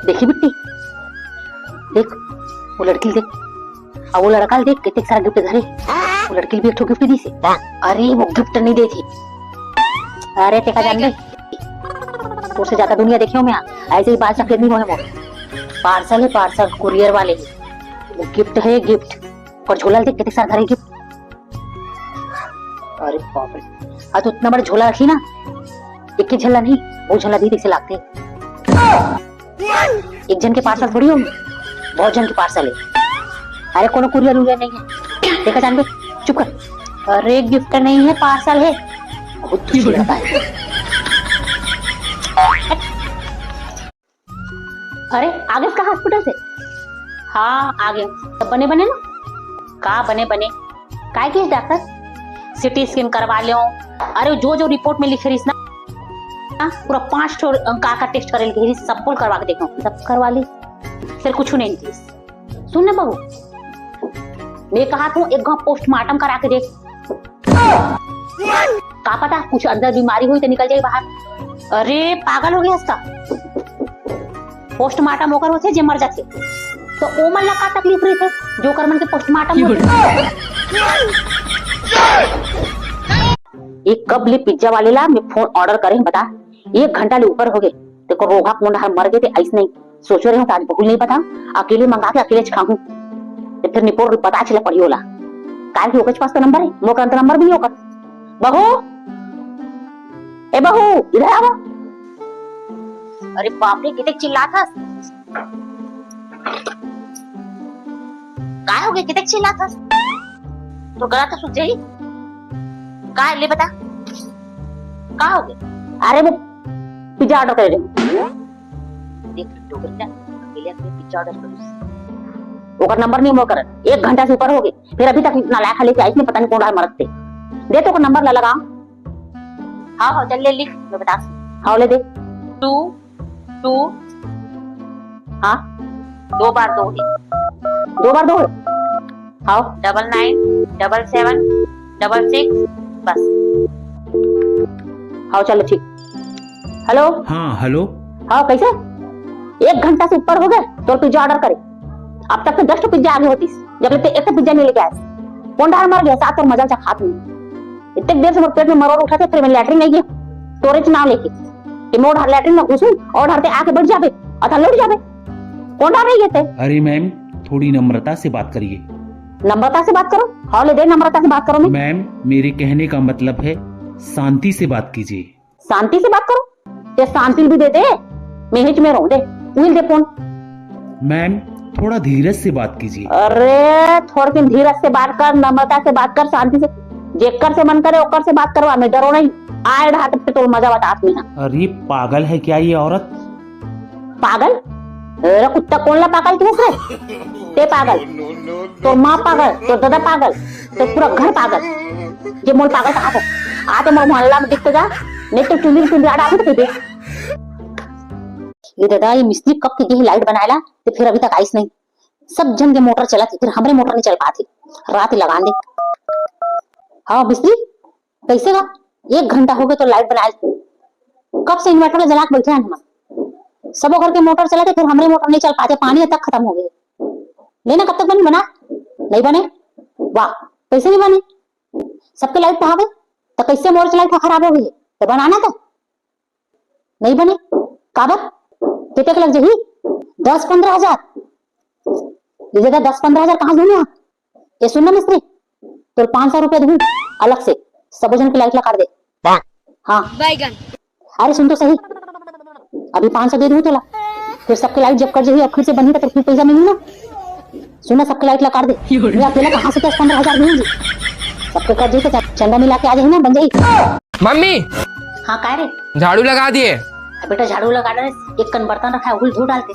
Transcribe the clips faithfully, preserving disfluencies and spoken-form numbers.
देखी बिट्टी, देख, वो लड़की ल देख, अउ वो लड़का ल देख, कितने सारा गिफ्ट धरे। वो लड़की ल भी एक ठो गिफ्ट दीस हे। अरे, वो गिफ्ट नहीं देथे। अरे, तेका जान दे, तोर से ज्यादा दुनिया देखे हों मैं। ऐसे ही बाल सफेद नहीं होए मोर। पार्सल हे, पार्सल, कुरियर वाले हे। वो गिफ्ट हे, गिफ्ट। अउ झोला ल देख, कितने सारा धरे गिफ्ट। अरे बाप रे, आज तो इतना बड़ा झोला रखी ना, एक ही झोला नहीं, बहुत झोला दी, तइसे लागथे। एक झन के पार्सल थोड़ी होही, बहुत झन के पार्सल हे। अरे कोनो कुरियर उरियर नहीं हे, तेका जान दे, चुप कर। अरे गिफ्ट नहीं हे, पार्सल हे। बहुत दुखी लड़का हे। अरे, आ गेस का हॉस्पिटल से? हाँ, आ गेंव। सब बने बने ना? का बने बने? काय किस डॉक्टर? सीटी स्कैन करवा लेंव। अरे, जो जो रिपोर्ट में लिखे रहिस ना, ना, पूरा पांच ठो, अ, का का टेस्ट करे ल कहे रहिस, सब कुल करवा के देखेंव। सब करवा लिस, फेर कुछु नहीं दिस। सुन ना बहू, मैं कहत हंव, एक घांव पोस्टमार्टम करा के देख। का पता कुछ अंदर बीमारी होही त निकल जाही बाहर। अरे पागल हो गे हस का? पोस्टमार्टम ओकर होथे जे मर जाथे, त ओमन ला का तकलीफ रहिथे जो ओकर मन के पोस्टमार्टम होथे? ये कब ले पिज्जा वाले ला मैं फोन ऑर्डर करे हंव बता, एक घंटा ले ऊपर हो गे, तेकर रोगहा कोन डहर मर गे ते आइस नहीं। सोचे रहेंव त आज बहू ल नहीं बतांव, अकेले मंगा के अकेलेच खाहूं। ते फेर निपोर पता चले पड़ही ओला। काहे कि ओकरेच पास तो नंबर हे, मोर करा तो नंबर भी नहीं ओकर। बहू, ए बहू, इधर आवा। अरे बाप रे, कितेक चिल्लात हस? काय हो गे, कितेक चिल्लात हस? तोर गला तो सूख जाही। काय ले बता, का हो गे? अरे वो पिज्जा ऑर्डर करे रहेंव। देख, डोकरी ला, अकेले अकेले पिज्जा ऑर्डर करिस। ओकर नंबर नहीं मोर करा, एक घंटा से ऊपर हो गे, फेर अभी तक नालायक हा लेके आइस नहीं, पता नहीं कोन डहर मरत हे। दे तो ओकर नंबर ला लगांव। हाँ, हाँ, चल ले लिख, मैं बताथंव। हाँ, ले दे। टू, टू, हाँ। दो बार दो हे। दो बार दो हे? हाँ। Double nine, double seven, double six, बस। हाँ, चलो ठीक। हेलो। हाँ, हेलो। हाँ, कइसे? एक घंटा से ऊपर हो गे तोर पिज्जा ऑर्डर करे। अब तक तो दस ठो पिज्जा आगे होतिस, जब ले ते एक ठो पिज्जा नहीं लेके आइस। कोन डहर मर गे हस, साथ तोर मजा ल चखात नहीं। इतने देर से मोर पेट में मरोड़ उठत हे, फेर मैं लैट्रिन नहीं गेंव, तोरेच नांव लेके। कि मैं ओ डहर लैट्रिन में घुसूं, ओ डहर ते आके बइठ जाबे, अथवा लौट जाबे। कोन डहर रह गे ते? अरे मैम, थोड़ी नम्रता से बात करिए। नम्रता से बात करो? हाँ, ले दे, नम्रता से बात करो मैं। मैम, मेरे कहने का मतलब है, शांति से बात कीजिए। शांति से बात करो। ते शांति ल भी दे दे, मैं हिच में रहूं दे, उही ल दे फोन। मैम, थोड़ा धीरज से बात कीजिए। अरे, थोड़किन धीरज से बात कर, नम्रता से बात कर, शांति से। जेकर से मन करे, ओकर से बात करवा, मैं डरों नहीं। आय डहर तोला मजा बतात नहीं। अरे, पागल है क्या ये औरत? पागल? अरे कुत्ता, कोन ला पागल कहिस रे? ते पागल, तोर माँ पागल, तोर दादा पागल, तोर पूरा घर पागल। जे मोला पागल कहाथे, आ तो मोर मोहल्ला में दिख तो जा, नहीं तो चुंदी चुंदी आड़ा आके दे दे। ये दादा, ये मिस्त्री कब के गे हे लाइट बनाए ला, ते फेर अभी तक आइस नहीं। सब झन के मोटर चलत हे, फेर हमरे मोटर नहीं चल पात हे। रात ही लगान दे। हाँ मिस्त्री, कइसे गा? एक घंटा हो गे तो लाइट बनाए ल। कब से इन्वर्टर ला जला के बइठे हन हमन। सबो घर के मोटर चलत हे, फेर हमरे मोटर नहीं चल पात हे, पानी तक खतम हो गे। ले ना, कब तक बनही, बना। नहीं बने। वाह, कइसे नहीं बने? सबके लाइट तो आ गे, त कइसे मोर लाइट खराब हो गे? त बनाना तो नहीं बने। काबर? केतेक लग जाही? दस पंद्रह हजार। ये दादा, दस पंद्रह हजार कहाँ से दूँ मैं? ये सुन ना मिस्त्री, तोला पाँच सौ रुपया दूँ अलग से, सबो झन के लाइट ला काट दे। हाँ। बैगन। अरे सुन तो सही, अभी पाँच सौ दे दूँ तोला, फेर सबके लाइट जब कट जाही अउ फेर से बनही त फेर पैसा मिलही ना। सुन ना, सबके लाइट ला काट दे। मैं अकेला कहाँ से दस पंद्रह हजार दूँगी? सबके कट जाही त चंदा मिला के आ जाही ना, बन जाही। मम्मी। हाँ, काय रे? झाड़ू लगा दिए। अब बेटा, झाड़ू लगा डाले, एक कन बर्तन रखा है, उही ल धो डालते।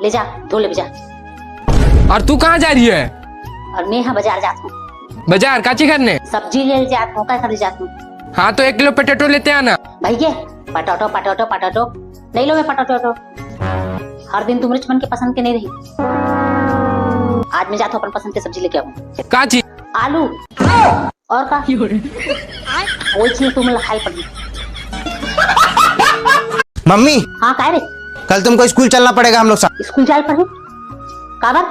ले जा, धो ले जा। और तू कहाँ जा रही है? और मैं हाँ बाजार जात हूँ। बाजार काची करने? सब्जी ले जात हूँ, काय करे जात हूँ? हाँ, तो एक किलो पटेटो लेते आना। भैया, पटाटो, पटाटो, पटाटो। नहीं लूँ मैं पटाटो, पटाटो। हर दिन तुमरे मन के पसंद के नहीं रही। आज मैं जात हूँ, अपन पसंद के सब्जी लेके आऊँ। काची? आलू। और का? वही चीज तुमन ला खाए पड़ी। मम्मी। हाँ, काय रे? कल तुमको स्कूल चलना पड़ेगा हम लोग साथ। स्कूल जाए पड़ही? काबर?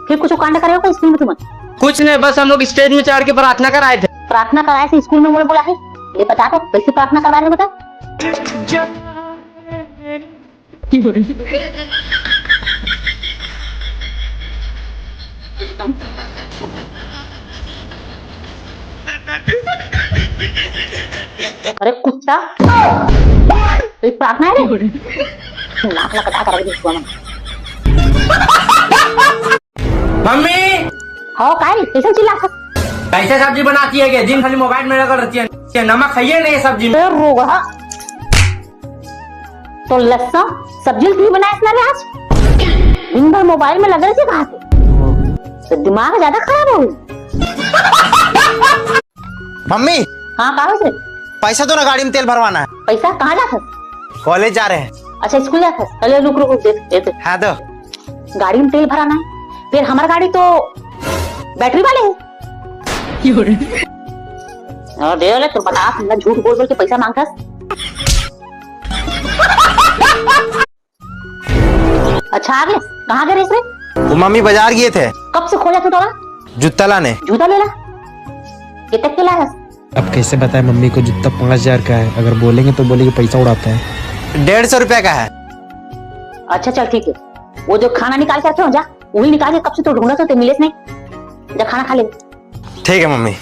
फिर कुछ कांड करे हो का स्कूल में तुमन? कुछ नहीं, बस हम लोग स्टेज में चढ़ के प्रार्थना कराए थे। प्रार्थना कराए से स्कूल में मोला बोलाए? ले बता तो, कैसे प्रार्थना करवा रहे हो बता? अरे कुत्ता, तो ये प्रार्थना है रे? नाक लकटा कर रख दी इसको। मम्मी। हो, काय? कैसे चिल्लाथस? कैसे सब्जी बनाती है के? दिन खाली मोबाइल में लगा रहती है। ये नमक खाइए नहीं ये सब्जी में। ए, रोगहा। तो लस्सा सब्जी नहीं बनाए इतना रे आज? दिन भर मोबाइल में लगे रहे कहाँ से? तो दिमाग ज्यादा खराब हो गई। मम्मी। हाँ, का होइस रे? पैसा दो ना, गाड़ी में तेल भरवाना है। पैसा? कहाँ जात हस? कॉलेज जा रहे हैं। अच्छा, स्कूल जात हस? अरे रुक, रुक, रुक, दे, दे, दे। हाँ, दो। गाड़ी में तेल भराना है, फिर हमार गाड़ी तो बैटरी वाले है। और दे ले, तू बता, इतना झूठ बोल बोल के पैसा मांगथस। अच्छा, आ गए? कहाँ गए रहिस रे? वो मम्मी बाजार गए थे। कब से खोजा तू टोला? जूता लाने। जूता लेला? कितने के लायस? अब कैसे बताएं मम्मी को, जूता पाँच हजार का है, अगर बोलेंगे तो बोलेगी पैसा उड़ाता है। डेढ़ सौ रुपया का है। अच्छा चल ठीक है, वो जो खाना निकाल के रखे हो जा, वही निकाल के कब से तो ढूंढा तो मिलेस नहीं। जा खाना खा ले। ठीक है मम्मी।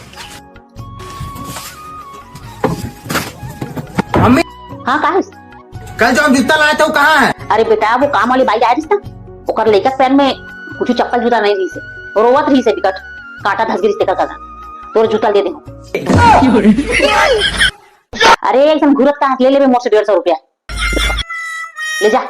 मम्मी। हाँ, का है? कल जो हम जूता लाए थे, वो कहाँ है? अरे बेटा, वो काम वाली बाई आए रहिस ना, ओकर लइका के पैर में कुछ चप्पल जूता नहीं रहिस हे, रोवत रहिस हे बिकट, कांटा धस गिरिस तेकर करा, तोर जूता दे दे। अरे एकदम घूरत कहाँ ले लेबे मोर से डेढ़ सौ रुपया, ले जा।